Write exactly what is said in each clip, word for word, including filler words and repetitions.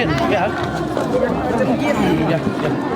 Yeah. Yeah, yeah.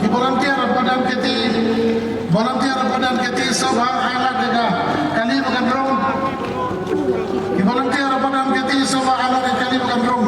Ki volunteer ba don ka kti, volunteer ba don ka kti sngewbha ai lad ïa ka kali ba kan rung. Ki volunteer ba don ka kti sngewbha ai lad ïa ka kali ba kan rung.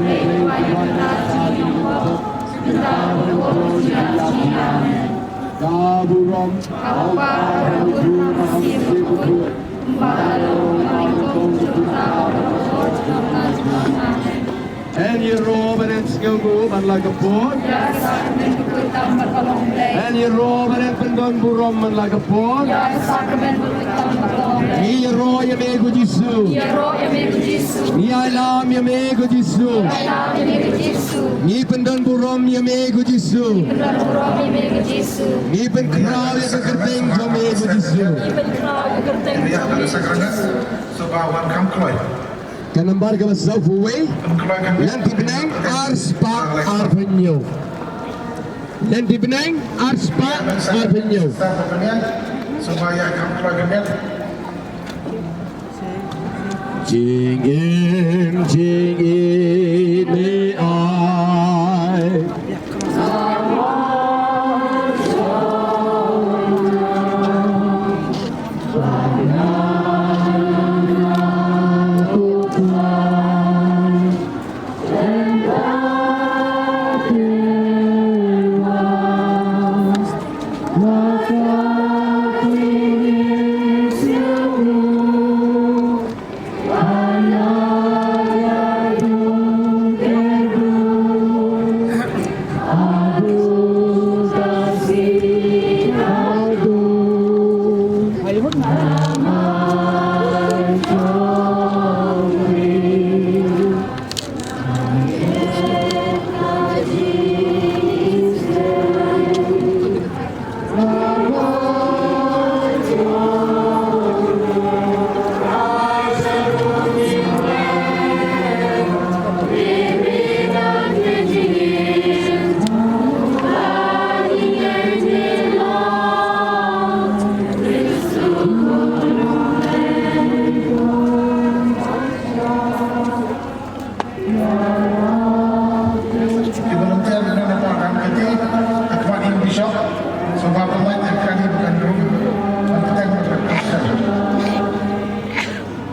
Ka burom, ka burom, Amen. Yn ïaroh bad yn sngewnguh ban la ka pud. Yn ïaroh bad yn pyndon burom ban la ka pud. Ngi ïaroh ïa me ko Jisu. Ngi ïalam ïa me ko Jisu. Ngi pyndon burom ïa me ko Jisu. Ngi pynkhraw ïa ka kyrteng jong me ko Jisu. Ka nambar kaba sawphew wei. Lynti bneng ar spah arphew hynñiew. Lynti bneng ar spah arphew hynñiew. Jingim jingim me ai. Ki volunteer na ka pang kan kiti, ka kwah in bishop, so ba pynlait ka kali bukan rum, ban kata ka kata.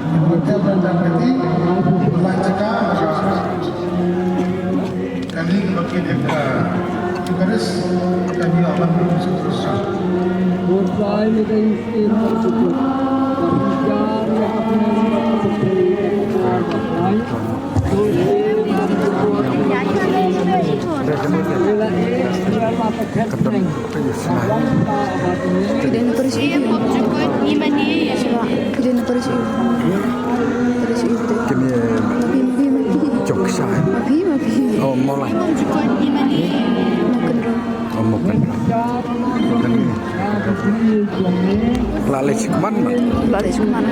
Ki volunteer na ka kiti, pynlait jaka, kali ka bakit ka Eucharist, kali aban rum seterusnya. Kemudian terus itu. Kemudian terus itu. Terus itu. Kini jok sai. Mapi, mapi. Oh, mulai. Makan dulu. Oh, makan. Makan. Lali sikman. Lali sikman.